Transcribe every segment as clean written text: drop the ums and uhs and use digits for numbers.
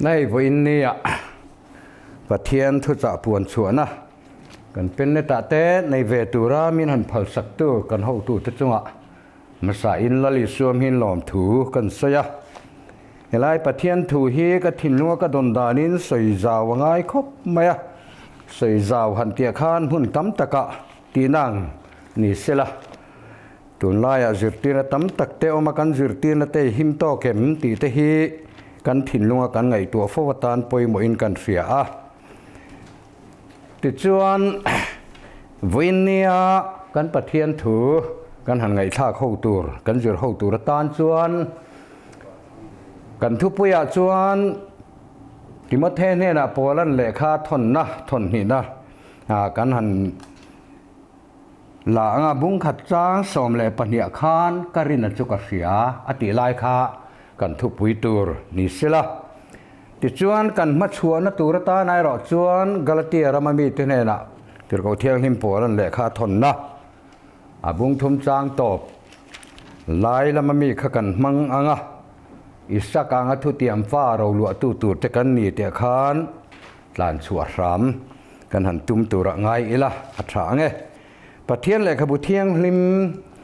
Nei vawiin nia Pathian thuchah puan chhuahna kan pen netah te nei ve tura min han phalsaktu kan hotute chungah hmasa in Lal Isua hmin lawmthu kan sawi a. Helai Pathian thu hi ka thinlunga ka dawn danin sawi zau a ngai khawp mai a, sawi zau han tih khan hmun tam takah tihna ang ni sela. Tunlaiah zirtirna tam tak te awm a, kan zirtirna te i him tawk em tih te hi kan thinlunga kan ngaihtuah fo atan pawimawhin kan hria a. Tichuan, vawiin nia kan Pathian thu kan han ngaihthlak ho tur, kan zir ho tur atan chuan kan thupuiah chuan Timothe hnenah Paulan lehkha thawnna, thawnhnihna kan han La anga bung khat chang 12 ah khan ka rina chu ka hria a tih lai kha kan thupui tur ni sela. Tichuan kan hmachhuahna tur atan erawh chuan Galatia rama mite hnenah Tirhkoh Thianghlim pawl an lehkha a thawnna a bung thum chang tawp lai lama mi kha kan hmang anga Isaka anga thutiam fa roluahtu tur te kan ni tih khan tlan chhuah hram Kan han tum turah ngai ila a tha ang e. Pathian lehkhabu thianghlim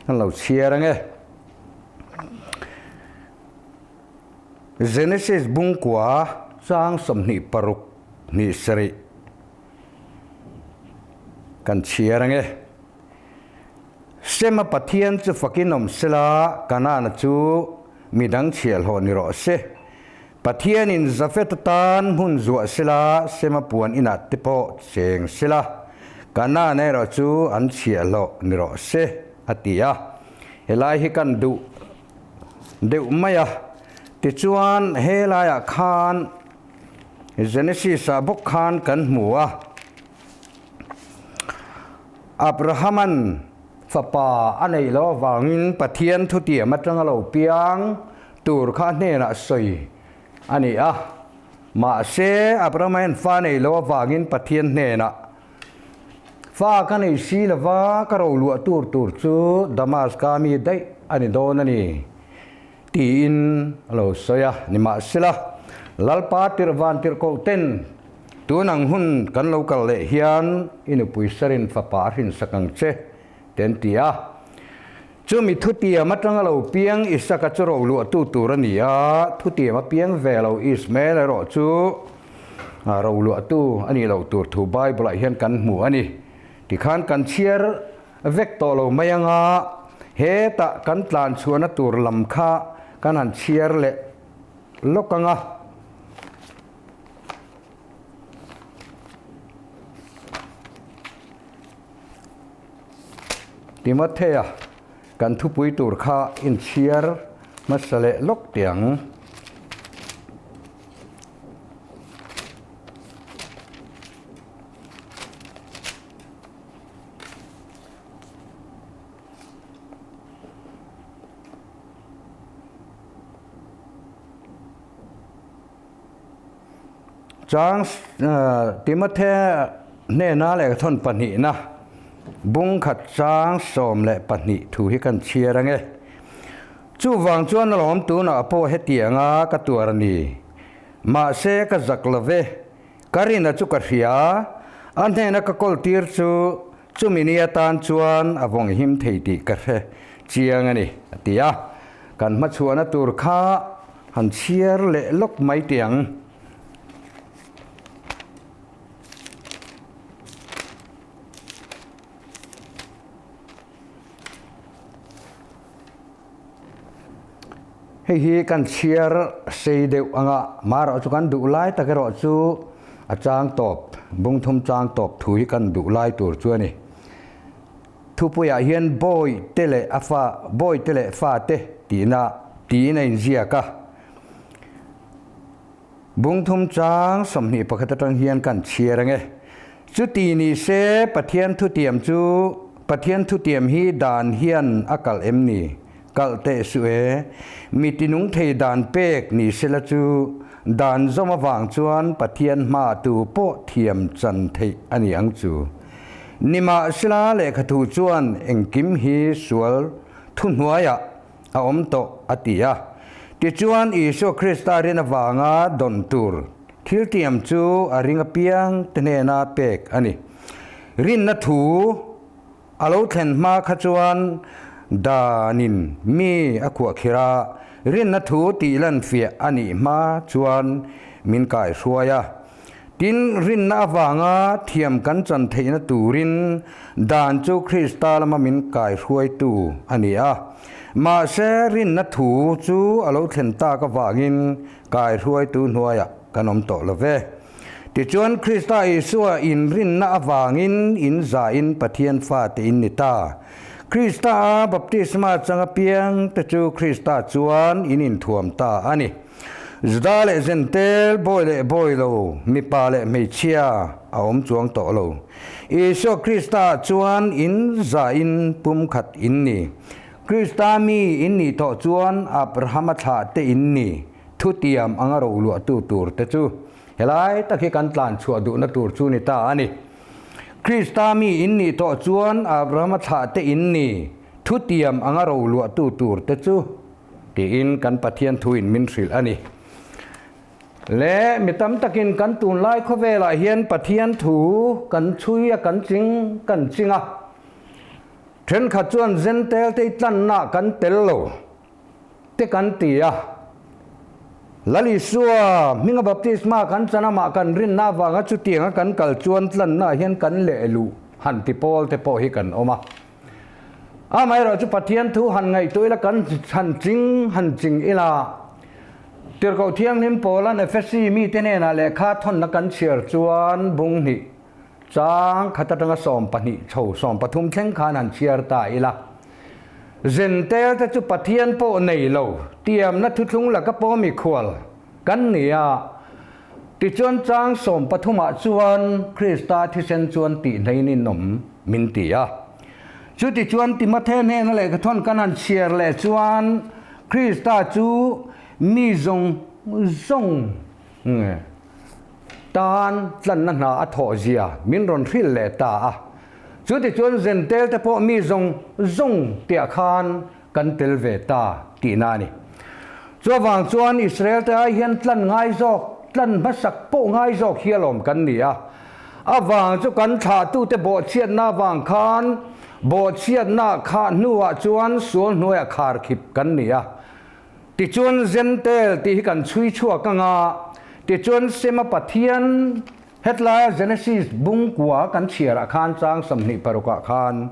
an lo chhiar ang e. Genesis bungkua chang 26 hnih sarih kan chhiar ang e. Sema Pathian chu fakin awm sela, Kanaana chu midang chhiahhlawh ni rawh se. Pathianin Jafet atan hmun zuah sela, Sema puan inah te pawh cheng sela, Kanaan erawh chu an chhiahhlawh ni rawh se, a ti a. Helai hi kan duh deuh mai a. Tichuan, helaiah khan Genesis-ah bawk khan kan hmu a. Abrahaman fapa a neih loh avangin Pathian thutiam atanga lo piang tur kha a hnenah sawi a ni a. Mahse, Abrahama hian fa neih loh avangin Pathian hnenah, Fa ka nei si lova, ka roluah tur tur chu Damaska mi daih a ni dawn a ni, tiin a lo sawi a. Nimahsela, Lalpa tirh van tirhkoh ten tun ang hun kan lo kal leh hian i nupui sarin fapa a hrinsak ang che, te an ti a. Chumi thutiam atanga lo piang Isaka chu roluahtu tur a ni a, thutiam a piang ve lo Ismael erawh chu roluahtu a nih loh tur thu Bible-ah hian kan hmu a ni. Tikhan kan chhiar vek tawh lo mai anga hetah kan tlan chhuahna tur lam kha kan han chhiar leh lawk anga. Timothea, kan thupui tur kha inchhiar hmasa leh lawk teh ang. Chang Timothea hnena lehkhathawn pahnihna bung khat chang 12 thu hi kan chhiar ang e. Chuvang chuan alawm tunah pawh hetianga ka tuar a ni. Mahse ka zak lo ve. Ka rina chu ka hria. A hnena ka kawl tir chu chumi ni atan chuan a vawng him thei tih ka hre chiang a ni, a ti a. Kan hmachhuahna tur kha han chhiar leh lawk mai teh ang. Hei hi kan chhiar sei deuh ang a, marawh chu kan duh lai tak erawh chu a chang tawp, bung thum chang tawp thu hi kan duh lai tur chu a ni. Thupuiah hian bawi te leh a fa, bawi te leh fa te tihna tiin a inziak a. Bung thum chang 21 atang hian kan chhiar ang e. Chuti ni se Pathian thutiam chu Pathian thutiam hi dan hian a kalh em ni? Kalh teh suh e. Mi tinung thei dan pek ni sela chu dan zawm avang chuan Pathian hma tu pawh thiam chan theih a ni ang chu. Nimahsela lehkhathu chuan engkim hi sual thuhnuaiah a awm tawh a ti a. Tichuan, Isua Krista rin avanga dawn tur thiltiam chu a ring apiang te hnena pek a ni. Rinna thu a lo thlen hma kha chuan danin mi a khuahkhirh a, rinna thu tih lan fiah a nih hma chuan min kaihruai a. Tin, rinna avanga thiam kan chan theihna turin dan chu Krista lama min kaihruaitu a ni a. Mahse, rinna thu chu a lo thlen tak avangin kaihruaitu hnuaiah kan awm tawh lo ve. Tichuan, Krista Isua inrinna avangin in zahin Pathian fate in ni ta. Krista a baptisma chang apiang te chu Krista chuan in inthuam ta a ni. Juda leh Zentel, bawi leh bawi lo, mipa leh hmeichhia a awm chuang tawh lo. Isua Krista chuan in zahin pumkhat in ni. Krista mi in nih tawh chuan Abrahama thlah te in ni, thutiam anga roluahtu tur te chu helai tak hi kan tlan chhuah duhna tur chu ni ta a ni. Krista mi in nih tawh chuan Abrahama thlah te in ni, thutiam anga roluahtu tur te chu Tiin kan Pathian thuin min hrilh a ni. Le mi tam takin kan tunlai khawvelah hian Pathian thu kan chhui a, kan ching kan ching a. Thenkhat chuan Zentel te i tlanna kan tel lo te kan ti a. Lal Isua hminga baptisma kan chan amah kan rinna avanga chutianga kan kal chuan tlanna hian kan lehluh han ti pawl te pawh hi kan awm a. Amaherawh chu Pathian thu han ngaihtuah ila kan han ching han ching ila. Tirhkoh Thianghlim Paula'n Efesi mite hnenah lehkha thawnna kan chhiar chuan bung hnih chang khat atanga 12 chho 13 thleng khan han chhiar ta ila. Zentel te chu Pathian pawh nei lo tiamna thuthlung laka pawmi khual kan ni a. Tichuan chang 13 ah chuan Krista thisen chuan tihnain in awm min ti a. Chutichuan Timothe hnena lehkhathawn kan han chhiar leh chuan Krista chu mi zawng zawng tan tlanna hna a thawh zia min rawn hrilh leh ta a. Chutichuan Zentel te pawh mi zawng zawng tiah khan kan tel ve ta tihna a ni. Chuvang chuan Israel te ai hian tlan ngai zawk, tlan hmasak pawh ngai zawk hi alawm kan ni a. Avang chu kan thlahtute bawhchhiatna avang khan bawhchhiatna khah hnuah chuan sual hnuaiah kharkhip kan ni a. Tichuan Zentel tih hi kan chhui chhuak ang a, tichuan Sema Pathian Hetlaia Genesis bung kua kan chhiarah khan chang 26 ah khan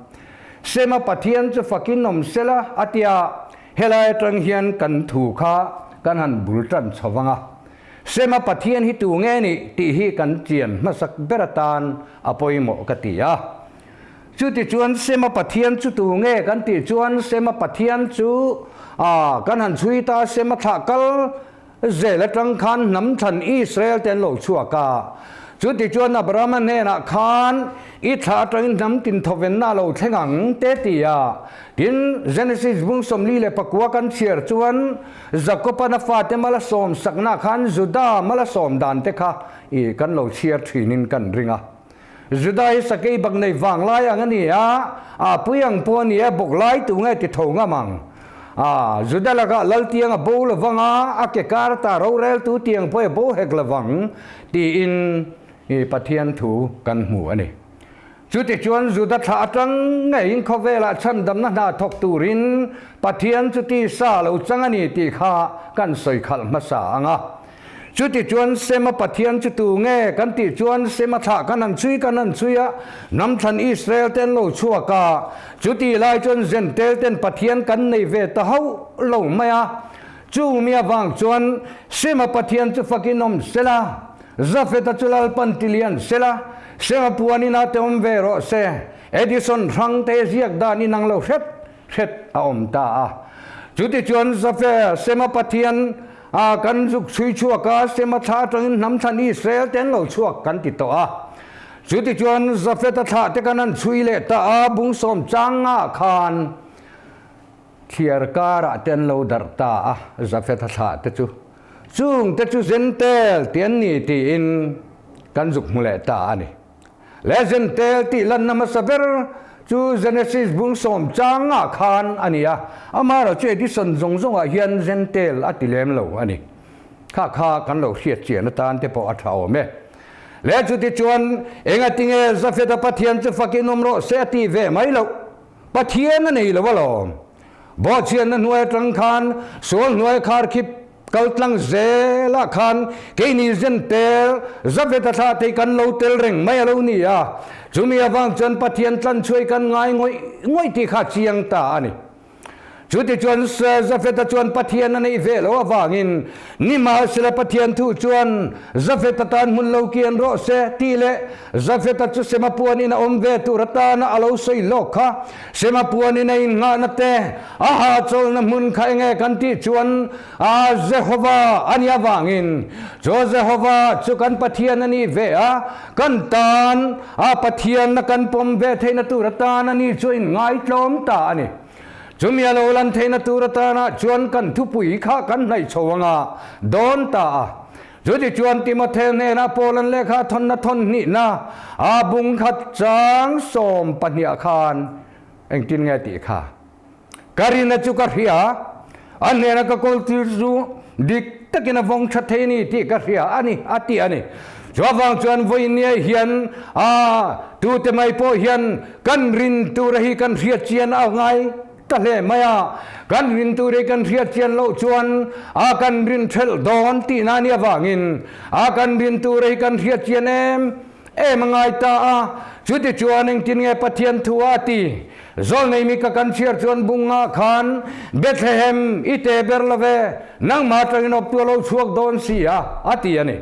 Sema Pathian chu fakin awm sela a tia, helai atang hian kan thu kha kan han bul tan chho vang a. Sema Pathian hi tu nge nih tih hi kan chian hmasak ber atan a pawimawh ka ti a. Chutichuan Sema Pathian chu tu nge kan tih chuan Sema Pathian chu kan han chhui ta Sema thlah kal Zel atang khan hnam thlan Israel te an lo chhuak a. Chutichuan Abrahama hnenah khan, I thla atangin hnam tinthawvenna a lo thleng ang, te ti a. Tin, Genesis bung 49 kan chhiar chuan, Jakoban a fate mal a sawm saknaah khan Juda mal a sawm dan te kha i kan lo chhiar thinin kan ring a. Juda hi sakei bak nei vang lai ang a ni a, a pui ang pawh a ni a, bawk lai tu nge ti tho ngam ang. A, Juda lakah lal tiang a bo lovang a, a ke kar ta roreltu tiang pawh a bo hek lovang, tiin i Pathian thu kan hmu a ni. Chutichuan Juda thlah atang ngeiin khawvelah chhandamna hna thawk turin Pathian chu tisa lo chang a ni tih kha kan sawi khalh hmasa ang a. Chutichuan Sema Pathian chu tu nge kan tih chuan Sema thlah kan han chhui kan han chhui a, hnam thlan Israel te an lo chhuak a. Chuti lai chuan Zentel ten Pathian kan nei ve ta hauh lo mai a. Chu mi avang chuan Sema Pathian chu fakin awm sela, Jafeta chu Lalpan ti lian sela, Sema puan ina te awm ve rawh se, Edison hrang te ziak dan inang lo hret hret a awm ta a. Chutichuan Zafe, Sema Pathian a kan zuk chhui chhuak a, Sema thla atangin hnam thlan Israel te an lo chhuak kan ti tawh a. Chutichuan Zafeta thlah te kan han chhui leh ta a, bung sawm chang ngah khan thliar karah te an lo darh ta a, Zafeta thlah te chu. Chung te chu Zentel ti an ni tiin kan zuk hmu leh ta a ni. Le Zentel tih lanna hmasa ber. Chu Genesis bung sawm changah khan a ni a, amaherawh chu edition zawng zawngah hian Gentile a ti lem lo a ni. Kha kha kan lo hriat chian atan te pawh a tha awm e. Leh chutichuan engatinge Jafeta Pathian chu fakin awm rawh se a ti ve mai loh. Pathian a nei lo alawm. Bawhchhiatna hnuai atang khan sual hnuai kharkhip kal tlang zelah khan keini zen tel Jafeta thlah thei kan lo tel reng mai a lo ni a. Chumi avang chuan Pathian tlanchhuai kan ngai ngawih ngawih tih kha chiang ta a ni. Chutichuan Jafeta chuan Pathian a neih ve loh avangin nimahsela Pathian thu chuan Jafeta tan hmun lo kian rawh se tih leh Jafeta chu Sema puanin a awm ve tur atana a lo sawi lawk kha. Sema puanin a innghahna te, a hahchawlhna hmun kha enge kan tih chuan a Jehova a nih avangin chu Jehova chu kan Pathian a nih ve a, kan tan a Pathianna kan pawm ve theihna tur atan a ni chu a inngaitlawm ta a ni. Chumi a lo lan theihna tur atana chuan kan thupui kha kan hnaih chho anga dawn ta a. Chutichuan Timothea hnenah Paulan lehkha thawnna thawn hnihna a bung khat chang 12 ah khan engtin nge tih kha ka rina chu ka hria, a hnena ka kawl tir chu dik takin a vawng tha thei ni tih ka hria a ni a ti a ni. Chuvang chuan vawinia hian a tute mai pawh hian Kan rin tura hi kan hriat chian a ngai ta hle mai a, kan rin tur hi kan hriat chian loh chuan a kan rin thelh dawn tihna nia vangin a kan rin tura hi kan hriat chian em em a ngai ta a. Chutichuan engtin nge Pathian thu a ti? Zawlnei mi ka kan chhiar chuan bungah khan Bethlehem i te ber lo ve, nangmah atangin awptu a lo chhuak dawn si a, a ti a ni.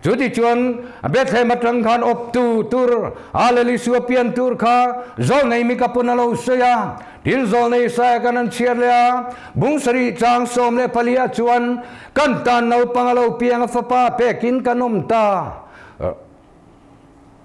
Chutichuan, Bethlehem atang khan awptu tur a Lal Isua pian tur kha zawlnei mi ka pun a lo sawi a. Tin, zawlnei Isaia kan an chhiar leh a, bung sarih chang 14 ah chuan, Kan tan naupang a lo piang a fapa pekin kan awm ta.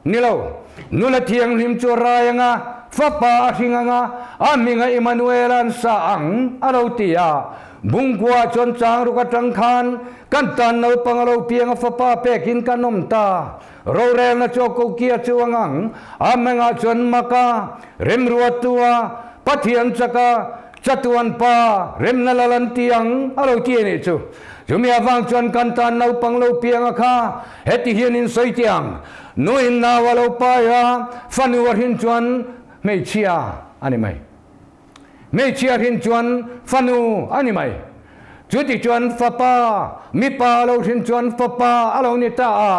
Ni lo, nula thianghlim chu a rai ang a, fapa a hring ang a, a hming a Immanuel an sa ang, a lo ti a. Bungkua chuan chang ruk atang khan kan tan naupang a lo piang a fapa pekin kan awm ta. Rorelna chu a kokia chu ang ang, a hmingah chuan Maka, Remruatua, Pathian chaka, Chatuan pa, remna lal an ti ang, a lo ti a nih chu. Chumi avang chuan kan tan naupang lo piang a kha, heti hian in sawi teh ang, Nuin nau a lo pai a, fanu a hrin chuan hmeichhia a ni mai. Hmeichhia hrin chuan fanu a ni mai. Chuti chuan fapa, mipa a lo hrin chuan fapa a lo ni ta a.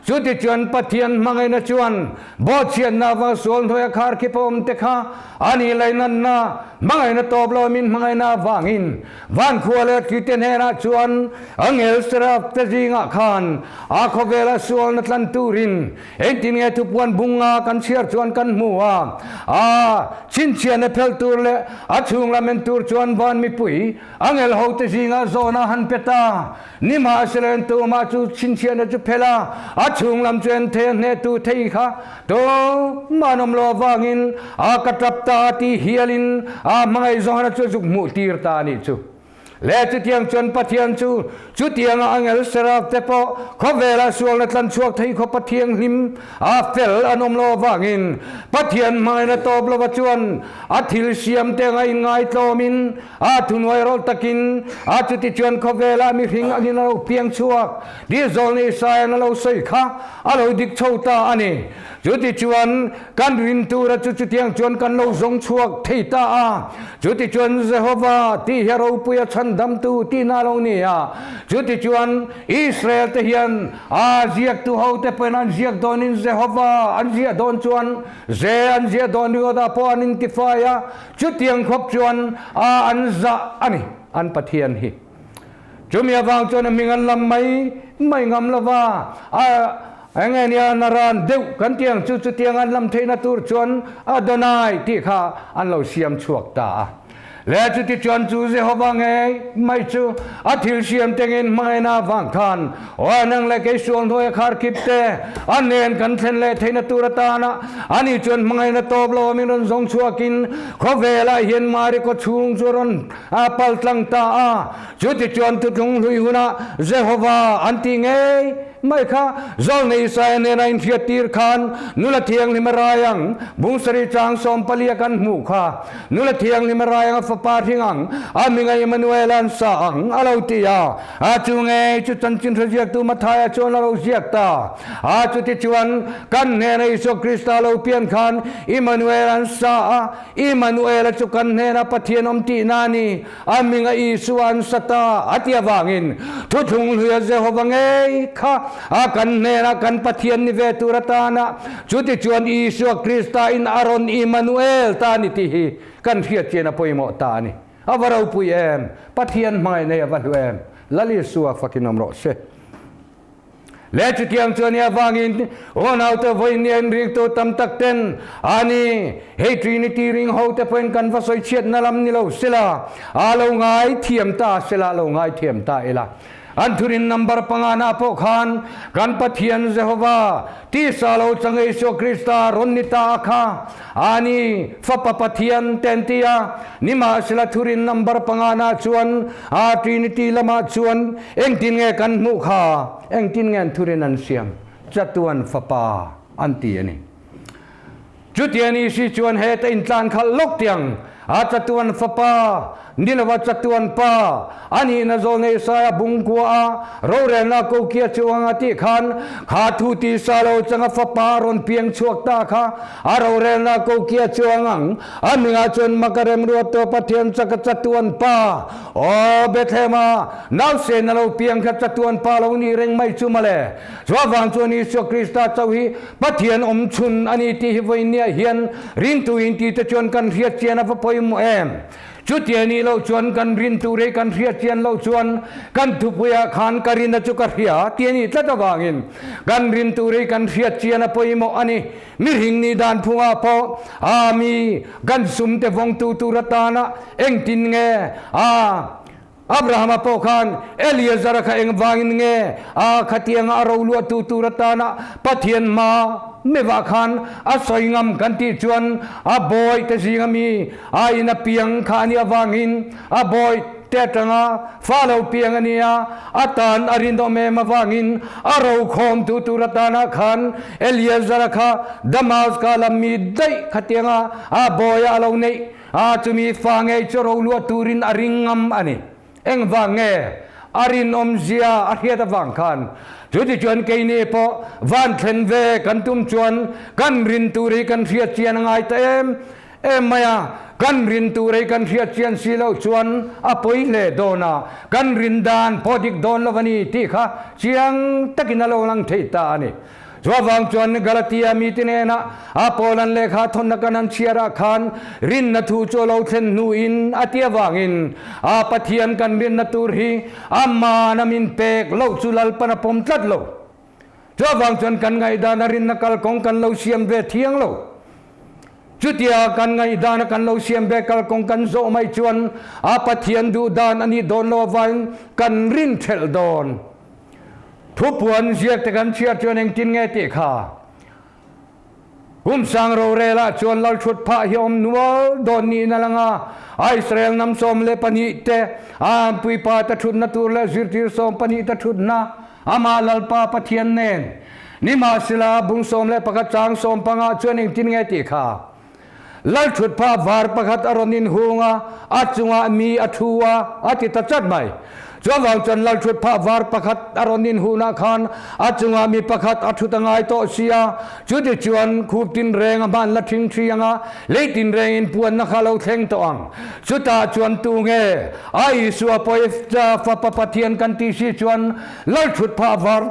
Chuti chuan Pathian hmangaihna chuan bawhchhiatna avanga sual hnuaia khar khip a awm te kha a nih lainatna, hmangaihna tawp lo min hmangaihna avangin van khua leh thli te hnenah chuan angel seraph te zingah khan a khawvela sualna tlan turin Engtin nge thupuan bunga kan chhiar chuan kan hmu a, a chhinchhiahna phelh tur leh a chhung lam en tur chuan van mipui a ngel hote zinga zawn a han pe ta. Nimahsela tumah chu chhinchhiahna chu phelh a, a chhung lam chu en thei a hnehtu thei kha tumah an awm lo avangin a ka tap ta a ti hialin a hmangaihzawngna chu a zuk hmuh tir ta a nih chu. Leh chutiang chuan Pathian chu chutianga angel seraph te pawh khawvela sualna tlan chhuak thei khawpa thianghlim a fel an awm lo avangin Pathian hmangaihna tawp lova chuan a thil siam te anga inngaitlawmin a thuhnuai rawlh takin a chuti chuan khawvela mihring angin a lo piang chhuak tih zawlna Isaiah-an a lo sawi kha a lo dik chho ta a ni. Chutichuan, kan rin tura chu chutiang chuan kan lo zawng chhuak thei ta a. Chutichuan, Jehova tih hi a ropui a chhandamtu tihna a lo ni a. Chutichuan, Israel te hian a ziaktu hote pawhin an ziak dawnin Jehova an ziah dawn chuan Je an ziah dawn ringawtah pawh an intifai a. Chutiang khawp chuan a an zah a ni, an Pathian hi. Chumi avang chuan a hming an lam mai mai ngam lo va, a eng nge nia na ran deuh kan tih ang chu chutiang an lam theihna tur chuan Adonai tih kha an lo siam chhuak ta a. Leh chutichuan chu Jehova ngei mai chu a thil siam tengin hmangaihna avang khan aw nang leh kei sual hnuaia khar kip te a nen kan thlen leh theihna tur atana ani chuan hmangaihna tawp lo a min rawn zawng chhuakin khawvelah hian Mari kaw chhung chu a rawn pal tlang ta a. Chutichuan thuthlung hlui hunah Jehova an tih ngei mai kha Zawlnei Isaia nena inhriattir khan nula thianghlim a rai ang, bung sarih chang 14 a kan hmuh kha. Nula thianghlim a rai ang, a fapa hring ang, a hminga Immanuel an sa ang, a lo ti a. A chu ngei chu chanchin hre ziaktu Mathaia chuan a lo ziak ta. A chutichuan kan hnena Isua Krista lo pian khan Immanuel an sa a, Immanuel-a chu kan hnena Pathian awm tihna a ni. A hminga Isua an sa ta a ti avangin thuthlung hluia Jehova ngei kha a kan hnenah kan Pathian ni ve tur atana chutichuan Isua Krista in a rawn Immanuel ta a ni tih hi kan hriat chian a pawimawh ta a ni. A va ropui em! Pathian hmangaih nei a va hlu em! Lal Isua fakin awm rawh se. Leh chutiang chuan i avangin unaute vawiin nia inringtu tam tak ten a ni, hei Trinity ring ho te pawhin kan va sawi chhiatna lam ni lo sela, a lo ngai thiam ta sela, lo ngai thiam ta ila. An thurin number pangana pawh khan kan Pathian Jehova tisa lo chang Isua Krista rawn ni ta a kha a ni, Fapa Pathian te an ti a. Nimahsela thurin number pangana chuan a Trinity lamah chuan Engtin nge kan hmuh kha? Engtin nge an thurin an siam? Chatuan Fapa an ti a ni. Chutia ni si chuan heta intlan khalh lawk tiang a Chatuan Fapa ni lova Chatuan Pa a nihna zawn Isaiah bungkua a rorelna kokia chuang a tih khan kha thu tisa lo changa Fapa a rawn piang chhuak ta kha a rorelna kokia chuang ang a hmingah chuan maka remruattu Pathian chaka Chatuan Pa Aw Bethlehem-a nausen a lo piang kha chatuan pa lo nih reng mai chu mawle. Chuvang chuan Isua Krista chauh hi Pathian awm chhun a ni tih hi vawinia hian rintu inti te chuan kan hriat chian a va pawimawh em. Chutia nih loh chuan kan rin tur hi kan hriat chian loh chuan kan thupuiah khan ka rin a chu ka hria ti a nih tlat avangin kan rin tur hi kan hriat chian a pawimawh a ni. Mihring nih dan phungah pawh a mi kan sum te vawngtu tur atana engtin nge a Abrahama pawh khan Eleazara kha engvangin nge a khatianga a roluahtu tur atana Pathian hma mevah khan a sawi ngam kan tih chuan a bawi te zinga mi a in a piang kha a nih avangin a bawi te atanga fa lo piang a nia, a tan a rinawm em avangin a rokhawmtu tur atana khan Eleazara kha Damaska lam mi daih khatianga a bawia a lo neih a, chumi fa ngei chu roluah turin a ring ngam a ni. Engvang nge a rinawmzia a hriat avang khan chutichuan keini pawh van thlen ve kan tum chuan kan rin tur hi kan hriat chian a ngai ta em em mai a, kan rin tur hi kan hriat chian si loh chuan a pawi hle dawn a, kan rin dan pawh dik dawn lo a ni tih kha chiang takin a lo lang thei ta a ni. Chuvang chuan Galatia mite hnenah a Paulan lehkha thawnna kan han chhiarah khan rinna thu chu a lo thlen hnuin a ti avangin a Pathian kan rinna tur hi Aman a min pek loh chu Lalpan a pawm tlat lo. Chuvang chuan kan ngaihdana rinna kalkawng kan lo siam ve thiang lo. Chutia kan ngaihdana kan lo siam ve kalkawng kan zawh mai chuan a Pathian duh dan a nih dawn lo avangin kan rin thelh dawn. Thupuan ziak te kan chhiar chuan engtin nge tih kha? Kum sang rorelah chuan lal thut phah hi awm nual dawn niin a lang a, a Israel hnam 12 te, a anpuipa te thutna tur leh zirtir 12 te thutna, amah Lalpa Pathian nen. Nimahsela, bung 11 chang 15 chuan engtin nge tih kha? Lal thut phah var pakhat a rawn inhung a, a chungah mi a thu a, a ti ta chat mai. Chuvang chuan lal thut phah var pakhat a rawn inhunah khan a chungah mi pakhat a thut a ngai tawh si a, chuti chuan khup tinreng a hman la thing thi ang a, lei tinrengin puanna kha lo thleng tawh ang. Chutah chuan tu nge a Isua pawh i Fapa Pathian kan tih si chuan lal thut phah var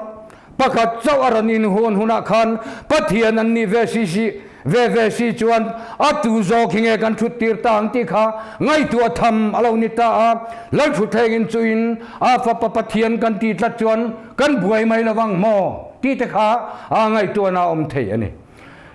Pakhat chauh a rawn inhun hunah khan Pathian an nih ve si si ve ve si chuan a tu zawk hi nge kan thut tir ta ang tih kha ngaihtuah tham a lo ni ta a. Lalthutthlengin chuin a fapa Pathian kan tih tlat chuan kan buai mai lovang maw tih te kha a ngaihtuahna a awm thei a ni.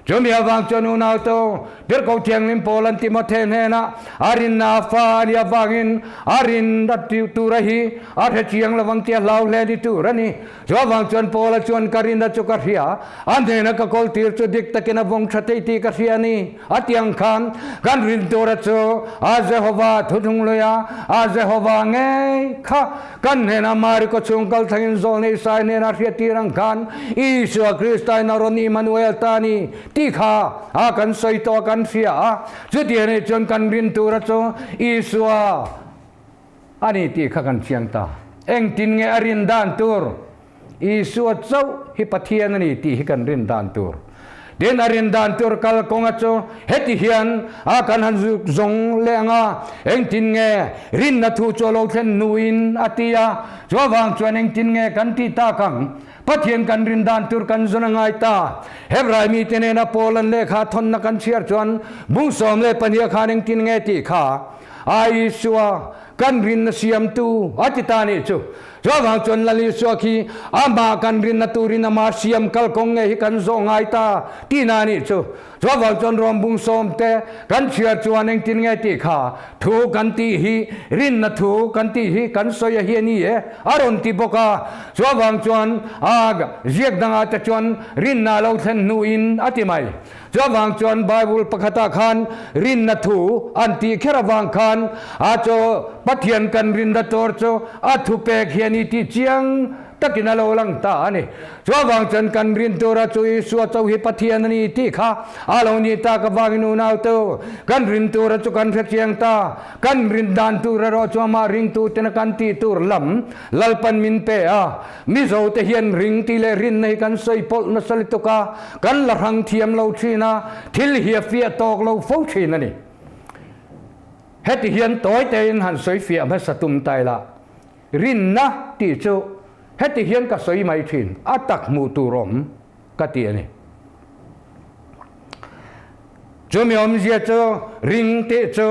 Chumi avang chuan unautu Tirhkoh Thianghlim Paula'n Timothe hnenah a rinna a fa a nih avangin a rinna tura hi a hre chiang lovang tih a hlau hle ni tur a ni. Chu avang chuan Paula chuan ka rinna chu ka hria, a hnena ka kawl tir chu dik takin a vawng tha thei tih ka hria a ni. A ti ang khan kan rin tura chu a Jehovah thuthlung luia a Jehovah ngei kha Kan hnenah Mariko chhung kal thlengin Zawlnei Isai hnenah hriattir ang khan Isua Krista in a rawn Immanuel ta a ni tih kha a kan sawi tawh a kan hria a. Chuti anih chuan kan rin tura chu Isua a ni tih kha kan chiang ta. Engtin nge a rin dan tur? Isua chauh hi Pathian a ni tih hi kan rin dan tur. Tin, a rin dan tur kal kawnga chu heti hian a kan han zuk zawng leh ang a, engtin nge rinna thu chu a lo thlen hnuin a ti a, chu avang chuan engtin nge kan tih tak ang? Pathian kan rin dan tur kan zawn a ngai ta. Hebrai mite nena Paul an lehkha thawnna kan chhiar chuan bung 12 khan engtin nge tih kha a Isua kan rinna siamtu a ti ta nih chu. Chuvang chuan Lal Isua khi amah kan rinna turin ama siam kalkawng nge hi kan zawh ngai ta tihna a nih chu. Chuvang chuan Rom bung sawmte kan chhiar chuan engtin nge tih kha thu kan tih hi rinna thu kan tih hi kan sawi a hi a ni e a rawn ti bawk a. Chuvang chuan a ziak dangah te chuan rinna a lo thlen hnuin a ti mai. Chuvang chuan Bible pakhatah khan rinna thu an tih kher avang khan a chu Pathian kan rinna tur chu a thupek hi a ni tih chiang takin a lo lang ta a ni. Chuvang chuan kan rin tura chu Isua cho hi Pathian a ni tih kha a lo nih tak avangin unautu kan rin tura chu kan hre chiang ta. Kan rin dan tur erawh chu amah ringtu tena kan tih tur lam Lalpan min pe a. Mizo te hian ring tih leh rinna hi kan sawi pawlh nasa lutuk a, kan la hrang thiam lo thin a, thil hi a fiah tawk lo fo thin a ni. Heti hian tawi tein han sawi fiah hmasa tum ta ila, rinna tih chu heti hian ka sawi mai thin, a tak hmuh tur awm ka ti a ni. Chumi awmzia chu ring tih chu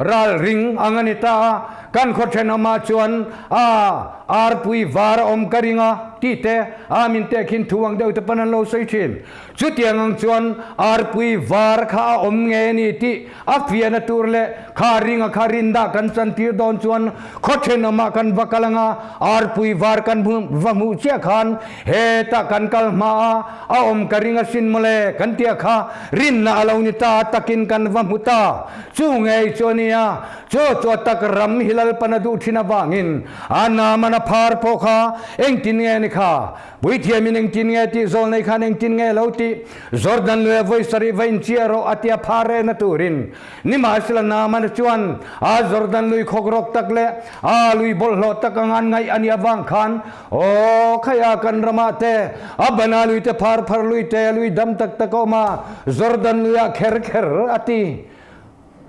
ral ring ang a ni ta a, kan khaw thenawmah chuan a arpui var a awm ka ring a tih te a min tehkhin thu ang deuh te pawn an lo sawi thin. Chutiang ang chuan arpui var kha a awm nge a ni tih a fiahna tur leh kha ringa kha rindah kan chantir dawn chuan khaw thenawmah kan va kal ang a, arpui var kan va hmuh chiah khan Hetah kan kal hma a, a awm ka ring asin mawle, kan tia kha rinna a lo ni ta takin kan va hmu ta. Chu ngei chu a nia, chu chu a tak ram hi Lalpan a duh thin avangin a naman a phar pawh kha engtin nge ni kha? Puithiamin engtin nge tih zawl nei khan engtin nge lo tih? Jordan lui a vawi sarih va inchia rawh a tia phar rehna turin Nimahsela Naamana chuan a Jordan lui khawk rawk tak leh a lui bawlhhlawh tak anga an ngaih a nih avang khan, Aw, khaia kan ramah te, a bana lui te phar phar lui te, a lui dam tak tak a awm a, Jordan luiah kher kher a ti.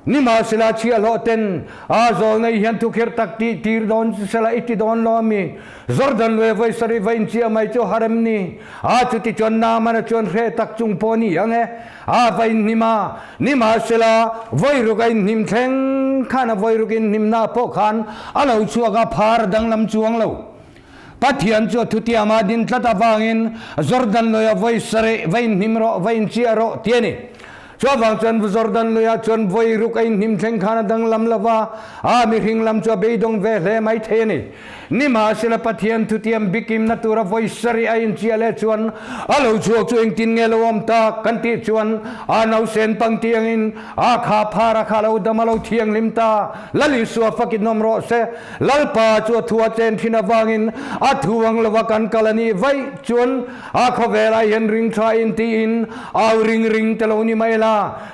Nimahsela chhiahhlawh ten a zawl nei hian thukhirh tak tih tir dawn sela i ti dawn lo ami? Jordan lui a vawi sarih va inchiah mai chu har em ni? A chuti chuan Naamana chuan hreh tak chung pawh a ni ang e. A va inhnim a, nimahsela vawiruk a inhnim thleng khan a vawiruk inhnimna pawh khan a lo chhuak a, phar a danglam chuang lo. Pathian chu a thutiama din tlat avangin Jordan luia vawi sarih va inhnim rawh, va inchiah rawh ti a ni. Chuvang chuan Jordan luiah chuan vawiruk a inhnim thleng khan a danglam lo va, a mihring lam chu a beidawng ve hle mai thei a ni. Nimahsela Pathian thutiam bikimna tura vawi sarih a inchiah leh chuan a lo chhuak chu engtin nge lo awm tak kan tih chuan a nausen pangti angin a kha phar a kha lo dam a lo thianghlim ta. Lal Isua fakin awm rawh se. Lalpa chu a thu a chen thin avangin a thu ang lova kan kal a nih vaih chuan a khawvelah hian ring tha in tiin au ring ring te lo ni mai la,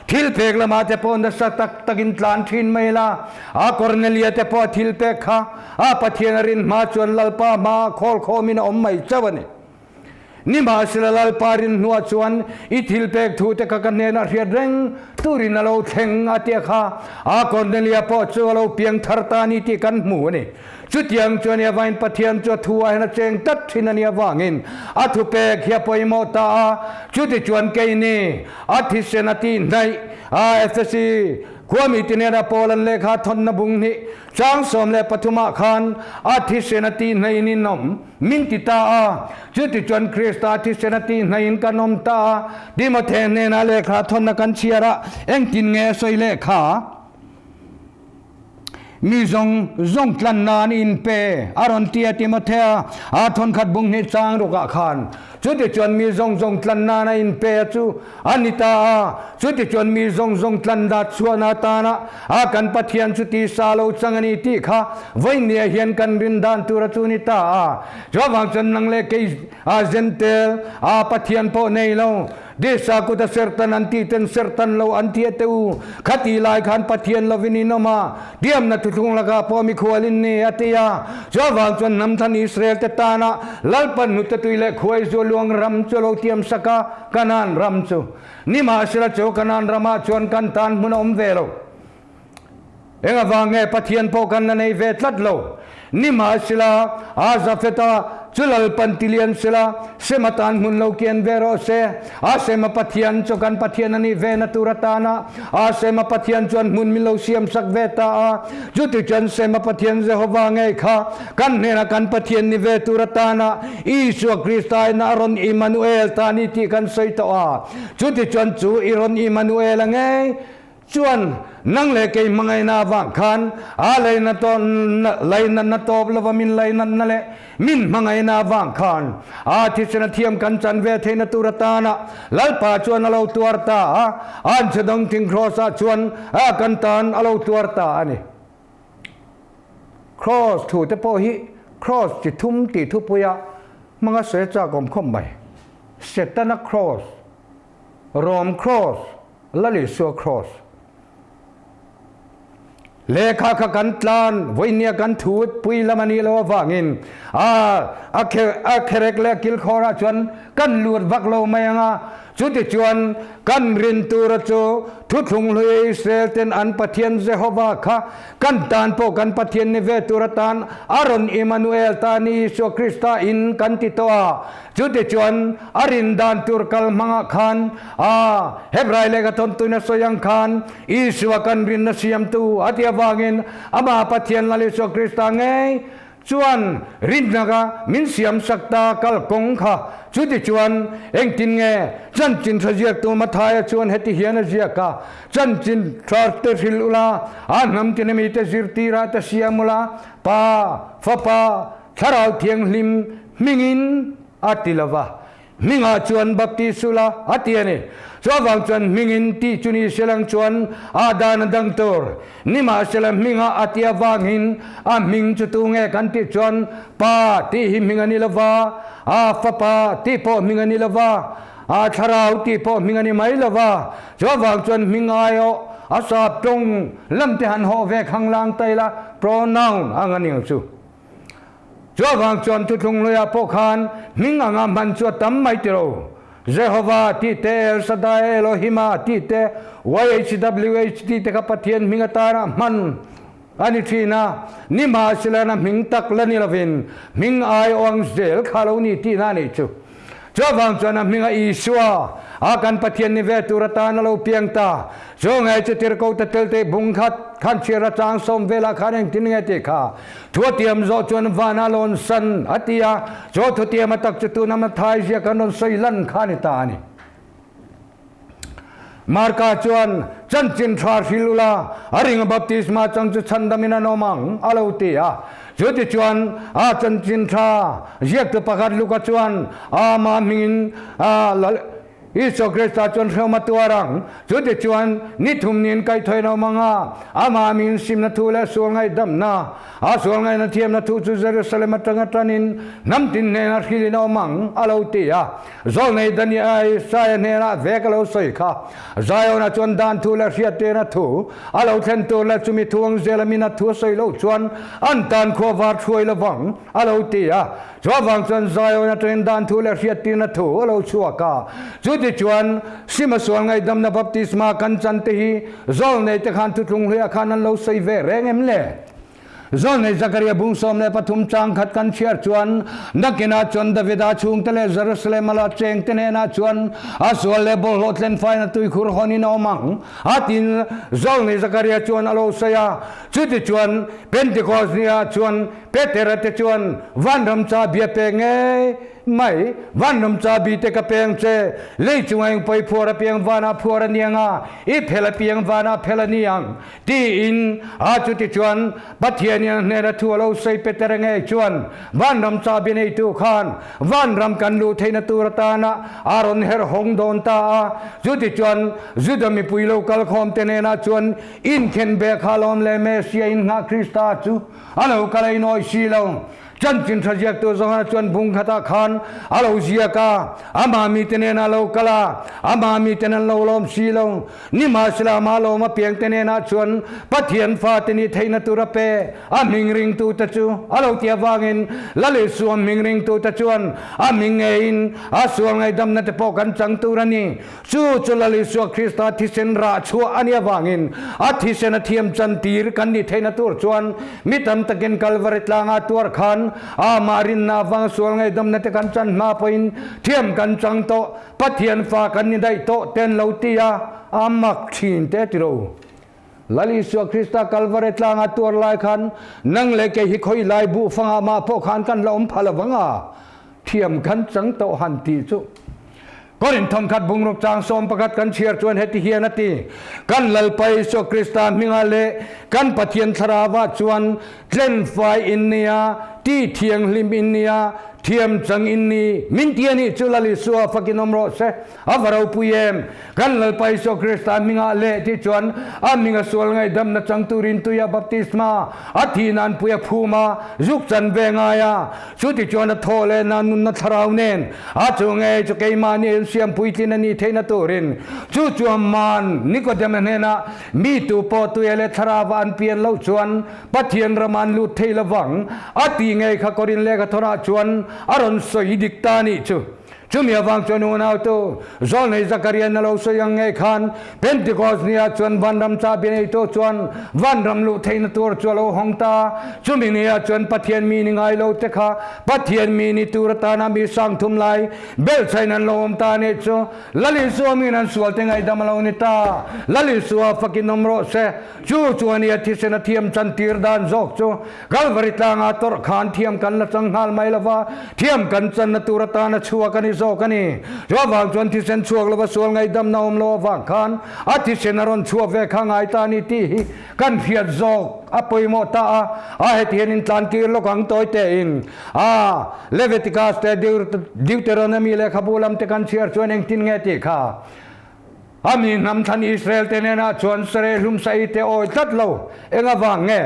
thil pek lamah te pawh nasa tak takin tlan thin mai la, a Kornelia te pawh a thil pek kha A Pathian a rin hma chuan Lalpa hmaah khawl khawmin a awm mai chauh a ni. Nimahsela Lalpa rin hnuah chuan i thil pek thu te kha ka hnenah hriat reng turin a lo thleng a tia kha a Kornelia pawh chu a lo piang thar ta a ni tih kan hmu a ni. Chutiang chuan i avain Pathian chu a thu ah hian a cheng tlat thin a nih avangin a thupek hi a pawimawh ta a, chutichuan keini a thisen a tihhnaih a Efesi. Khuami tinena Paul-a'n lehkha thawnna bung hnih chang 13 ah khan a thisen a tihnain in awm min ti ta a. Chutichuan Krista thisen a tihnain kan awm ta a. Timothe hnena lehkha thawnna kan chhiar a, engtin nge a sawi lehkha? Mi zawng zawng tlan nan i inpe, a rawn ti a Timothea a thawnkhat bung hnih chang rukah khan. Chutichuan mi zawng zawng tlan nan a inpe a chu a ni ta a, chutichuan mi zawng zawng tlan dat chhuahna atana a kan Pathian chu tisa lo chang a ni tih kha vawinia hian kan rin dan tur a chu ni ta a. Chuvang chuan nang leh kei a Zentel a Pathian pawh nei lo. Disa kut a serhtan an tih ten serhtan lo an ti a te u. Khati lai khan Pathian lovin in awm a, tiamna thuthlung lakah pawh mikhual in ni, a ti a. Chuvang chuan hnamthan Israel te tana Lalpan hnute tui leh khuai zu luang ram chu a lo tiam sak a, Kanaan ram chu. Nimahsela chu Kanaan ramah chuan kan tan hmun a awm ve lo. Eng avang nge Pathian pawh kan la nei ve tlat lo? Nimahsela, a Jafeta chu Lalpan ti lian sela, Sema tan hmun lo kian ve rawh se. A Sema Pathian chu kan Pathian a nih ve na tur atana a Sema Pathian chuan hmun min lo siam sak ve ta a. Chuti chuan Sema Pathian Jehova ngei kha kan hnenah kan Pathian ni ve tur atana Isua Krista in a rawn Immanuel ta a ni tih kan sawi tawh a. Chuti chuan chu i rawn Immanuel a ngei Chuan, nang leh kei hmangaihna avang khan a leina tawp leinatna tawp lova min leinatna leh min hmangaihna avang khan a thisen a thiam kan chan ve theihna tur atana Lalpa chuan a lo tuar ta a, anchhe dawng thing Kraws-ah chuan a kan tan a lo tuar ta a ni. Kraws thu te pawh hi Kraws chi thum tih thupuia hmanga sawi chak awm khawp mai. Setana Kraws, Rom Kraws, Lalisua Kraws Lehkha kha kan tlan, vawinia kan thut pui lam a nih loh avangin a a a kherek leh a kilkhawrah chuan kan lut vak lo mai ang a. Chutichuan kan rin tura chu thuthlung hlui Israel ten an Pathian Jehova kha kan tan pawh kan Pathian ni ve tur atan a rawn Immanuel ta ni Isua Krista in kan ti tawh a. Chutichuan, a rin dan tur kal hmangah khan a Hebrai lehkha thawntuin a sawi ang khan, Isua kan rinna siamtu a tih avangin amah Pathian Lal Isua Krista ngei chuan rinna min siam sak ta kal kawng kha. Chutichuan, engtin nge chanchin tha ziaktu Mathaia chuan heti hian a ziak a, Chanchin tha te hrilh ula, a hnam tina mite zirtirah te siam ula, Pa, Fapa, Thlarau Thianghlim Hmingin a ti lo va, hmingah chuan baptis ula a ti a ni. Chuvang chuan hmingin tih chu ni selang chuan a dan a dang tur. Nimahsela hmingah a ti avangin a hming chu tu nge kan tih chuan Pa tih hi hming a ni lo va, a Fapa tih pawh hming a ni lo va, a Thlarau tih pawh hming a ni mai lo va. Chuvang chuan hming aiawh a sap tawng lam te han hawh ve khanglang ta ila pronoun ang a ni ang chu. Chuvang chuan thuthlung hluiah pawh khan hming anga hman chu a tam mai ti lo. Jehova tih te, El Shaddai, Elohima tih te, YHWH tih te kha Pathian hming atana hman a ni thin a. Nimahsela hming tak la ni lovin hming aiawh ang zel kha lo ni tihna a nih chu. Chuvang chuan a hminga Isua a kan Pathian ni ve tur atan a lo piang ta. Chu nge chu tirhko ta tel te bung khat khan chhiar a chang sawm velah khan engtin nge tih kha thu a tiam zawh chuan van a lawn san a ti a, chu thutiam a tak chu tuna Mathai ziak an rawn sawi lan kha ni ta a ni. Marka chuan, Chanchin tha hril ula, a ringa baptisma chang chu chhandamin an awm ang, a lo ti a. Chutichuan, a chanchin tha ziaktu pakhat Luka chuan, Ama hmingin a Isua Krista chuan hrehawm a tuar ang. Chutichuan, ni thum niin kaihthawhin a awm ang a, ama hmingin simna thu leh sual ngaihdamna, a sual ngaihna thiamna thu chu Jerusalem atanga tanin hnam tin hnenah hrilhin a awm ang, a lo ti a. Zawlnei Daniel Isaia hnenah ve ka lo sawi kha. Zion-ah chuan dan thu leh hriattirna thu a lo thlen tur leh chumi thu ang zela min a thu a sawi loh chuan an tan khua var thuai lovang a lo ti a. Chu avang chuan Zion atangin dan thu leh hriattirna thu a lo chhuak a. Chutichuan Sima sual ngaihdamna baptisma kan chan te hi Zawlnei te khan thuthlung hluiah khan an lo sawi ve reng em le? Zawlnei Zakaria bung 13 chang khat kan chhiar chuan, Nakinah chuan Davida chhungte leh Jerusalem a la chengte hnenah chuan a sual leh bawlhhlawh tlenfaina tuikhur hawnin a awm ang, a tiin Zawlnei Zakaria chuan a lo sawi a. Chutichuan, Pentecost niah chuan Petera te chuan vanram chabi a pek ngei mai. Vanram chabi te ka peng che, lei chunga eng pawi phuar apiang vanah phuar a ni ang a, i phel apiang vanah phel a ni ang, tiin a chutichuan Pathianin a hnena thu a lo sawi Petera ngei chuan vanram chabi neitu khan vanram kan luh theihna tur atana a rawn herh hawng dawn ta a. Chutichuan Juda mipui lo kalkhawmte hnenah chuan Inkhen bek ha lawm le Messia in nghah Krista chu a lo kal a inawih si lo. Chanchin tha ziaktu Johana chuan bung khatah khan a lo ziak a, amah mite nen a lo kal a, amah miten an lo lawm si lo. Nimahsela amah lawm apiangte nenah chuan Pathian fate nih theihna tur a pe, a hming ringtute chu a lo ti avangin Lal Isua hming ringtute chuan a hming ngeiin a sual ngaihdamna te pawh kan chang tur a ni. Chu chu Lal Isua Krista thisen rah chhuah a nih avangin a thisen a thiam chantir kan nih theihna tur chuan mi tam takin Kalvari tlanga tuar khan amah rinna avanga sual ngaihdamna te kan chan hma pawhin thiam kan chang tawh, Pathian fa kan ni daih tawh te an lo ti a, a mak thin te ti ro. Lal Isua Krista Kalvari tlanga tuar lai khan nang leh kei hi khawi lai buh fangah mah pawh khan kan la awm phal avang a, thiam kan chang tawh han tih chu. Korin thawmkhat bungruk chang 11 kan chhiar chuan heti hian a ti, Kan Lalpa Isua Krista hmingah leh kan Pathian Thlarauah chuan tlenfai in nia, ti thianghlim in nia, thiam chang in ni, min ti a nih chu Lal Isua fakin awm rawh se. A va ropui em! Kan Lalpa Isua Krista hmingah leh ti chuan a hminga sual ngaihdamna chang turin tuia baptisma a thih nan pui a phum a, zuk chan ve ngai a. Chuti chuan a thaw leh na nunna thlarau nen a chu ngei chu keimahni in siam puitlin a nih theihna turin chu chuan man Nikodema hnenah mi tu pawh tuia leh thlarauva an pian loh chuan Pathian rama an lut thei lovang a tih ngei kha Korin lehkha thawrah chuan a rawn sawi dik ta a nih chu. Chumi avang chuan unautu Zawlnei Zakarian a lo sawi ang ngei khan Pentecost niah chuan vanram chahbi neitu chuan vanram luh theihna tur chu a lo hawng ta. Chumi niah chuan Pathian mi ni ngai lo te kha Pathian mi ni tur atana mi sang thum lai belhchhain an lo awm ta a nih chu. Lal Isua min an sual te ngaihdam a lo ni ta. Lal Isua fakin awm rawh se. Chu chuan i a thisen a thiam chantir dan zawk chu Kalvari tlanga tawrh khan thiam kan la chang nghal mai lova, thiam kan channa tur atana chhuak a ni zawk a ni. Chu avang chuan thisen chhuak lova sual ngaihdamna awm lo avang khan a thisen a rawn chhuak ve kha ngai ta a ni tih hi kan hriat zawk a pawimawh ta a. A heti hian intlantir lawk ang tawi tein a Leviticus te Deuteronomy lehkhabu lam te kan chhiar chuan engtin nge tih kha A mi hnam thlan Israel te hnenah chuan Sarei hlum sa'i te awi tlat lo. Eng avang nge?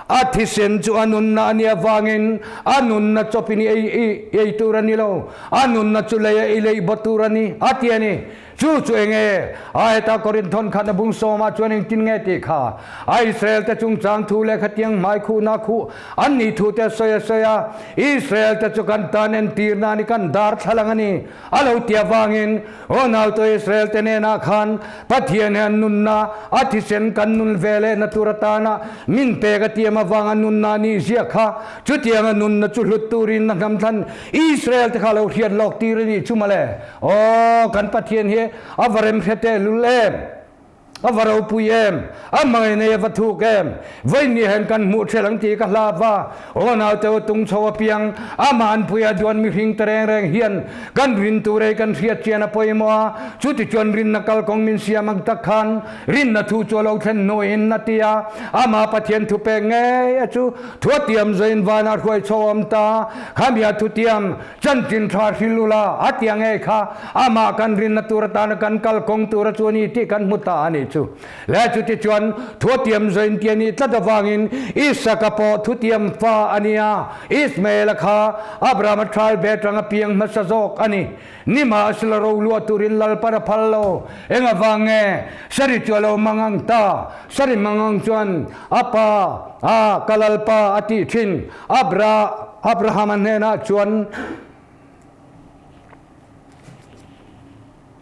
A thisen chu a nunna a nih avangin a nunna chawpin i ei i ei tur a ni lo. A nunna chu leia i lei baw tur a ni, a ti a ni. Chu chu eng nge? A heta Korinthon khat a bung sawmah chuan engtin nge tih kha? A Israel te chungchang thu leh khatiang hmai khuhna khuh an nih thu te a sawi a sawi a. Israel te chu kan tan entirna a ni, kan darthlalang a ni. A lo ti avangin, Aw nautu Israel-te hnenah khan Pathian hian nunna a thisen kan nun ve lehna tur atana min pek a tiam avanga nunna a nih ziak kha, chutianga nunna chu hlut turin a hnam thlan Israel-te kha lo hriat lawk tir a nih chu mawle. Aw, kan Pathian hi a va remhre tehlul em! A va ropui em? A hmangaih nei a va thuk em? Vawiin hian kan hmuh ṭhel ang tih ka hlap a, aw naute aw tung chho apiang, amah an pui a duan mihring te reng reng hian kan rin tur ei kan hriat chian a pawimawh a, chutichuan rinna kalkawng min siam ang tak khan rinna thu chu a lo thlen hnuin a ti a, amah Pathian thu pek ngei a chu thuatiam zain vanah hruai chho a awm ta, khamia thutiam Chanchin tha hril ula, a tia ngei kha amah kan rinna tur atana kan kal kawng tura chu a ni tih kan hmu ta a nih chu. Le chutichuan thuatiam zain tia nih tlat avangin Isaka pawh thutiam fa a ni a, Ismaela kha Abrahama thal ve atanga piang hmasa zawk a ni. Nimahsela roluah turin Lalpan a phal lo. Eng avang nge Sari chu a lo mangang ta? Sari mangang chuan a pa a ka Lalpa a tih thin. Abra Abrahama hnenah chuan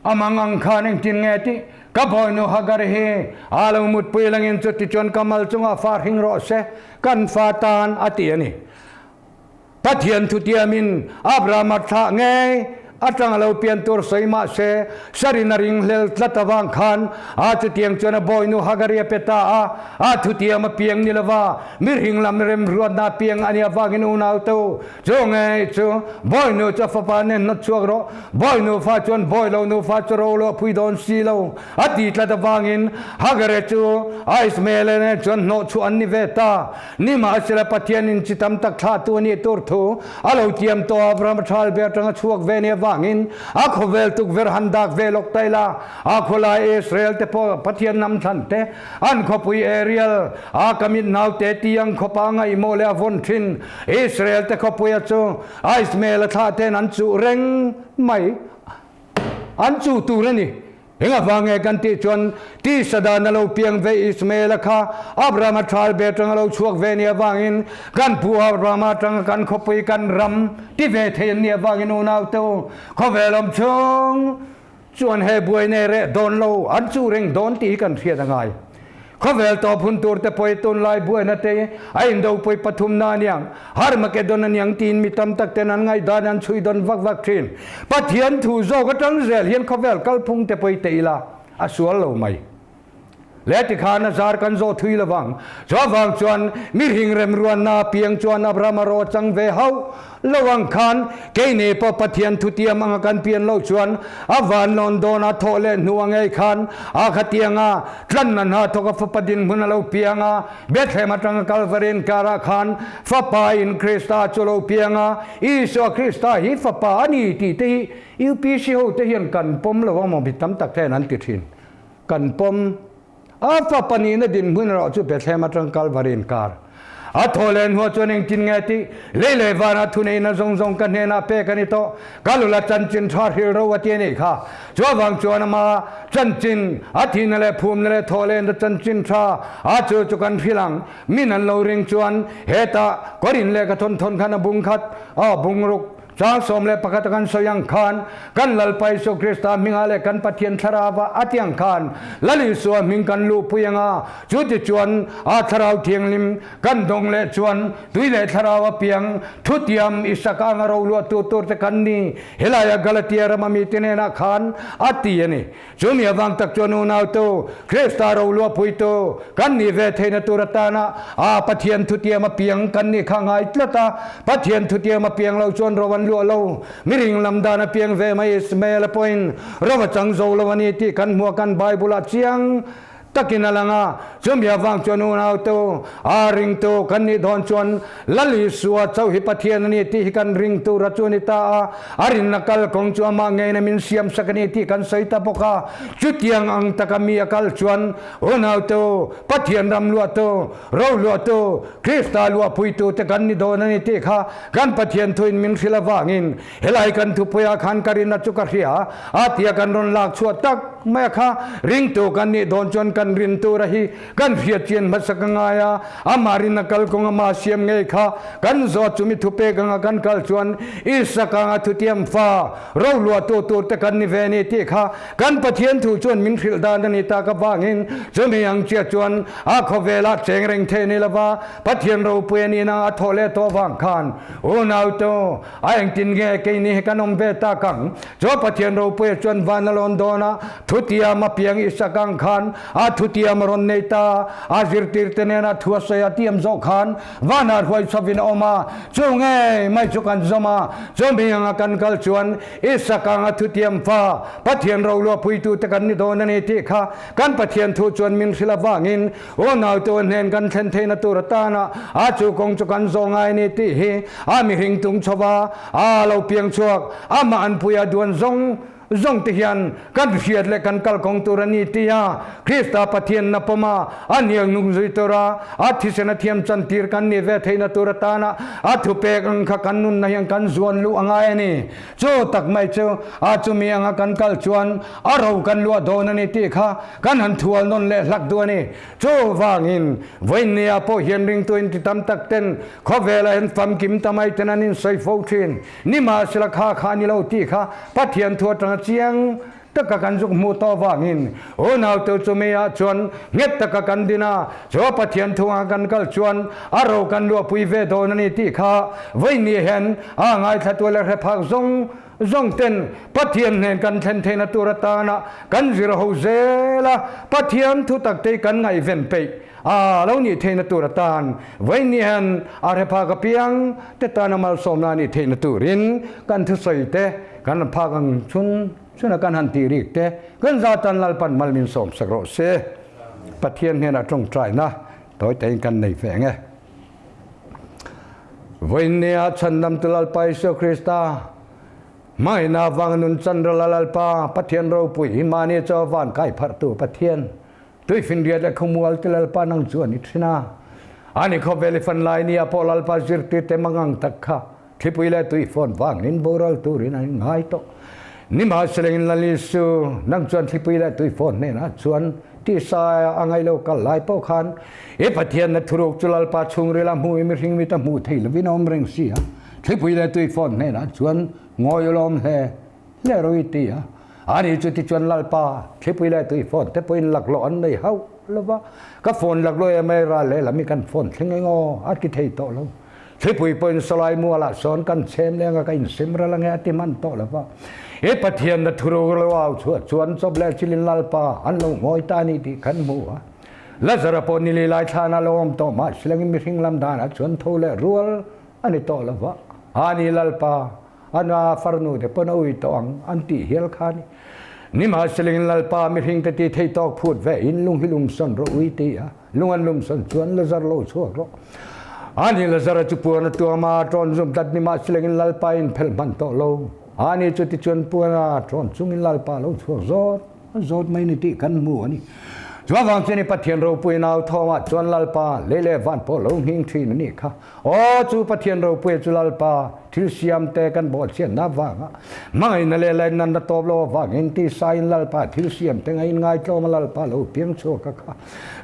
a mangang khan engtin nge tih? Ka bawinu Hagar hi a lo mutpui langin chutichuan ka mal chungah fa hring rawh se, kan fa tan, a ti a ni. Pathian thutiamin Abrahama thlah ngei atanga lo pian tur sawi mah se, Sarin a ringhlel tlat avang khan a chutiang chuan a bawinu Hagari a pe ta a, a thutiam a piang ni lova, mihring lam remruatna a piang a nih avangin unau te u, chu ngei chu bawinu chu a fapa nen hnawt chhuak rawh, bawinu fa chuan bawi lo nufa chu ro lo a phui dawn si lo a ti tlat avangin Hagare chu a Ismaela nen chuan hnawh chhuah an ni ve ta. Nimahsela Pathianin chi tam tak thlahtu a nih tur thu a lo tiam tawh a, Abraham a thal ber atanga chhuak ve nia vangin a khawvel tukverh han dak ve lawk ta ila, a khawlai Israel te pawh Pathian hnam thlan te, an khawpui Ariel a ka mit naute ti ang khawpa ngaihmawh leh a vawn thin Israel te khawpuia chu Ismael a thlah ten an chuh reng mai an chuh tur a ni. Eng avang nge kan tih chuan tisa dan a lo piang ve Ismael-a kha Abraham-a thal ve atanga lo chhuak ve nia avangin kan pu Abraham-a atanga kan khawpui kan ram ti ve thei an nih avangin unaute u khawvel awm chhung chuan he buai nei reh dawn lo an chu reng dawn tih hi kan hriat a ngai. Khawvel tawp hun tur te pawh tunlai buaina te a indopui pathumna aniang, Harmageddon aniang tiin mi tam tak ten an ngaihdan an chhui dawn vak vak thin. Pathian thu zawk atang zel hian khawvel kalphung te pawh i teh ila a sual lo mai. Le tikhan a zar kan zawh thui lovang. Chuvang chuan mihring remruanna apiang chuan Abraham a rawh chang ve hauh Lo ang khan keini pawh Pathian thutiam anga kan pian loh chuan a van lawn dawna thawh leh hnu a ngei khan a khatianga tlanna hna thawk a fapa dinhmun a lo piang a, Bethlehem atanga Kalvari inkarah khan Fapa in Krista chu a lo piang a, Isua Krista hi Fapa a ni tih te hi UPC ho te hian kan pawm lo ang maw mi tam tak hian an ti thin. Kan pawm. A fapa nihna dinhmun erawh chu Bethlehem atang Kalvari inkar a thaw leh hnuah chuan engtin nge tih lei leh vanah thuneihna zawng zawng ka hnenah pek a ni tawh. Ka lula chanchin tha hril ro a ti a nih kha. Chuvang chuan ama chanchin, a thihna leh phumna leh thaw lehna chanchin tha a chu chu kan hrilh ang. Min an lo ring chuan hetah Korin lehkha thawn thawn khan a bung khat, a bungruk, Chang 11 a kan sawi ang khan, kan Lalpa Isua Krista hmingah leh kan Pathian Thlarauva a ti ang khan, Lal Isua hming kan luhpui ang a, chu tichuan a Thlarau Thianghlim kan dawng leh chuan tui leh Thlarau a piang thutiam Isaka anga roluahtu tur te kan ni, helaia Galatia rama mite hnenah khan a ti a ni. Chumi avang tak chuan unautu, Krista roluahpuitu kan nih ve theihna tur atana a Pathian thutiam apiang kan nih kha ngai tlat a. Pathian thutiam apiang lo chuan ro an luah lo. Miring lam dan apiang ve mai Ismael-a pawhin ro a chang zo lo a ni tih kan hmuh a kan Bible-ah chiang takin a lang a. Chumi avang chuan unautu, a ringtu kan nih dawn chuan Lal Isua chauh hi Pathian a ni tih hi kan ring tur a chu a ni ta a, a rinna kal kawng chu amah ngeiin a min siam sak a ni tih kan sawi ta bawk a. Chutiang ang taka mi a kal chuan unaute, Pathian ram luahtu, ro luahtu, Krista luahpuitu te kan ni dawn a ni tih kha kan Pathian thuin min hrilh avangin Helai kan thupuiah khan ka rinna chu ka hria a tia kan rawn lak chhuah tak mai a kha ringtu kan nih dawn chuan kan rin tura hi kan hriat chian hmasa ka ngai a, amah rinna kalkawng ama siam ngei kha kan zawt chumi thupek anga kan kal chuan Isaka anga thutiam fa roluahtu tur te kan ni ve ni tih kha kan Pathian thu chuan min hrilh dan a ni tak avangin chumi ang chiah chuan a khawvelah cheng reng thei ni lova Pathian ropui a nihna a thawh leh tawh avang khan unaute A engtin nge keini hi kan awm ve tak ang? Chu Pathian ropuia chuan van a lawn dawn a, thutiam a piang Isak ang khan a thutiam a rawn nei ta. A zirtirte nena thu a sawi a tiam zawh khan vanah hruai chhovin a awm a, chu ngei mai chu kan zawm a, chu mi anga kan kal chuan Isak anga thutiam fa Pathian roluahpuitute kan ni dawn a ni tih kha kan Pathian thu chuan min hrilh avangin Unau tu hnen kan thlen theihna tur atana a chu kawng chu kan zawh ngai a ni tih hi a mihring tung chho va, a lo piang chhuak, amah an puia duan zawng zawng te hian kan hriat leh kan kal kawng tur a ni tih a Krista Pathianna pawma a hniang hnung zui tura a thisen a thiam chan tir kan nih ve theihna tur atana a thupek ang kha kan nunna hian kan zuan luh a ngai a ni. Chu tak mai chu a chumi anga kan kal chuan a ro kan luah dawn a ni tih kha Kan han thual nawn leh hlak duh a ni. Chuvangin, vawiinnia pawh hian ringtu inti tam tak ten khawvelah hian famkim ta mai ten an insawi fo thin. Nimahsela kha kha a ni lo tih kha Pathian thu atanga chiang taka kan zuk hmuh tawh avangin unaute chumi ah chuan nghet taka kan din a, chu Pathian thungah kan kal chuan a ro kan luahpui ve dawn a ni tih kha vawiin hian a ngaithlatu leh hre phak zawng zawng ten Pathian hnen kan thlen theihna tur atana kan zir ho zel a, Pathian thutak te kan ngaihven peih a lo nih theihna tur atan vawiin hian a hre phak apiang te tana malsawmna a nih theihna turin kan thusawi te kan rawn phak ang chhun chhuna kan han tih rik te kan za tan Lalpan mal min sawm sak rawh se. Pathian hnenah tawngtaina tawi tahin kan nei ve ang e. Vawiin nia chhandamtu Lalpa Isua Krista hmangaihna avanga nun chanral a Lalpa Pathian ropui hi mahni chaw van kai pharhtu Pathian Tuifinriat leh khawmual te Lalpa nang chu a ni thin a. Ani khawvel i fan lai nia pawh Lalpa zirtir te mangang tak kha thlipui leh tui fawn vangin boral turin an inngai tawh. Nimahselengin Lal Isu, nang chuan thlipui leh tui fawn hnenah chuan tisa a ngaih lo kal lai pawh khan i Pathianna thuruk chu Lalpa chhungril a hmuh i mihring mit a hmuh thei lovin a awm reng si a. Thlipui leh tui fawn hnenah chuan ngawi ulawm hle hle rawh i ti a. Ani chu tichuan Lalpa, thlipui leh tui phone te pawhin laklawh an nei hauh lo va, ka phone laklawh em ai ral lehlam hi kan phone thleng eng aw a ti thei tawh lo. Thlipui pawhin sawlai mualah sawn kan chhem leng a, ka insim ral ange a ti hman tawh lo va. I Pathian na thuruk lo au chhuah chuan chawp leh chilin Lalpa an lo ngawi ta a ni tih kan hmu a. Lazara pawh nili lai thlanah lo awm tawh mah silangin mihring lam danah chuan tho leh rual a ni tawh lo va. Ani Lalpa, A na farnu te pawn a ui tawh ang an tih hial kha a ni. Nimahselengin Lalpa mihring te ti thei tawk phut ve in lung hi lumsawn rawh ui ti a, lung an lumsawn chuan Lazar lo chhuak rawh. Ani Lazara chu puan a tuam a, tawn zum tlat nimahselengin Lalpa in phelh hman tawh lo. Ani chu tichuan puan a tawn chungin Lalpa lo chhuak zawt zawt mai ni tih kan hmu a ni. Chuvang chuan i Pathian ropui nau thawngah chuan Lalpa lei leh van pawh lo nghing thin a nih kha. Aw, chu Pathian ropuia chu Lalpa thil siamte kan bawhchhiatna avanga hmangaihna leh lainatna tawp lo avangin tisain Lalpa thil siamte ngain ngaitlawma Lalpa lo piang chhuak a kha.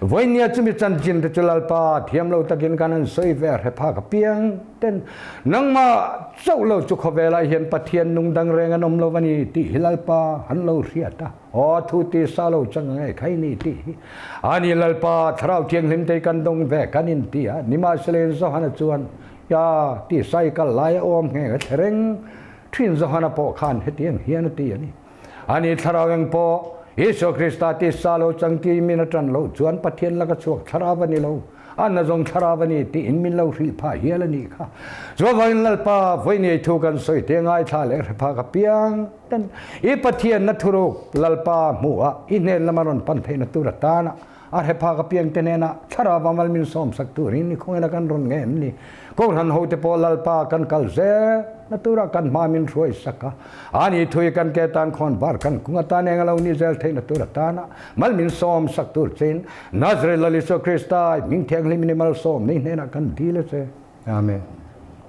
Vawinia chumi chanchinte chu Lalpa thiam lo takin kan han sawi ve a hre phak apiang ten nangmah chauh lo chu khawvelah hian Pathian nung dang reng an awm lo a ni tih hi Lalpa han lo hriat a. Aw, thu tisa lo chang ang e, khai ni tih hi. Ani Lalpa, Thlarau Thianghlim te kan dawng ve kan in ti a, nimahsela Johana chuan, Ya, tisa i kal lai a awm nghe a thle reng thin Johana pawh khan hetiang hian a ti a ni. Ani Thlarau eng pawh, Isua Krista tisa lo chang ti min a tan loh chuan Pathian laka chhuak Thlarau a ni lo. A na zawng thlarau a ni tiin min lo hrilh phah hial a nih kha. Chuvangin Lalpa, vawi nei thu kan sawi te ngaithla leh hre phak apiang ten i Pathianna thuruk Lalpa hmuh a, i hnen lama rawn pan theihna tur atana a hre phak apiang te hnenah thlarau amal min sawmsak turin i khawngin a kan rawn nge em ni? Kohhran hote pawh Lalpa kan kal zel na turah kan hma min hruai sak a, ani thui kan ke tan khawn var kan kung atan eng a lo ni zel theihna tur atana mal min sawm sak tur chein Nazareth Lal Isua Krista i hming thianghlim in i malsawm nei hnenah kan dil a che. Amen.